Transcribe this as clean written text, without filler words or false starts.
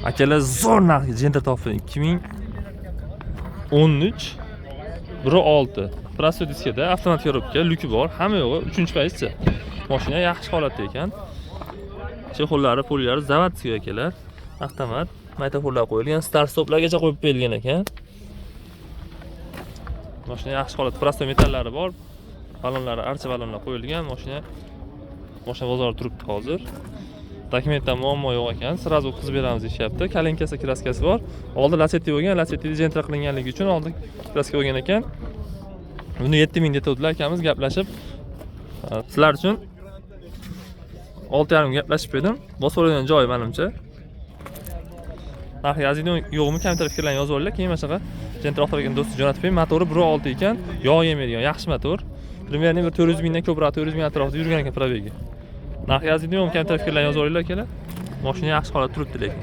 Akalar, zo'r narxga Gentra topdim. 2013, 1.6. Простой diskada, avtomat коробка, lyuki bor, hamma yo'g'i, 3 pozitsiya. Mashina yaxshi holatda ekan. Чехол lari, pullari заводской, akalar. Avtomat, magnitofonlar qo'yilgan, start stoplargacha qo'yib qo'yilgan ekan. Mashina yaxshi holatda, простой metallari bor. Balonlari, archa balonlar qo'yilgan. Mashina bozorda turibdi hozir. Dokumentdan muammo yo'q ekan, сразу qilib beramiz deyishyapti. Kalinkasi, краска si bor. Oldin Lacetti bo'lgan, Lacetti Gentra qilinganligi uchun oldin краска bo'lgan ekan. Buni 7000 detuvdilar akamiz gaplashib. Sizlar uchun 6,5 gaplashib edim. Bosib oladigan joyi menimcha. Narxi yazidimi yo'qmi, kommentar fikrlarni yozib olinglar. Keyin mana shunaqa Gentra oxirgi do'sti jo'natib qo'ying. Motori 1.6 ekan, yog' yemaydigan, yaxshi motor. Примерно bir 400 mingdan ko'proq, 400 ming atrofida yurgan ekan пробег i. Narxi yazidimi yo'qmi, kommentar fikrlarni yozib olinglar, akalar. Mashina yaxshi holatda turibdi lekin.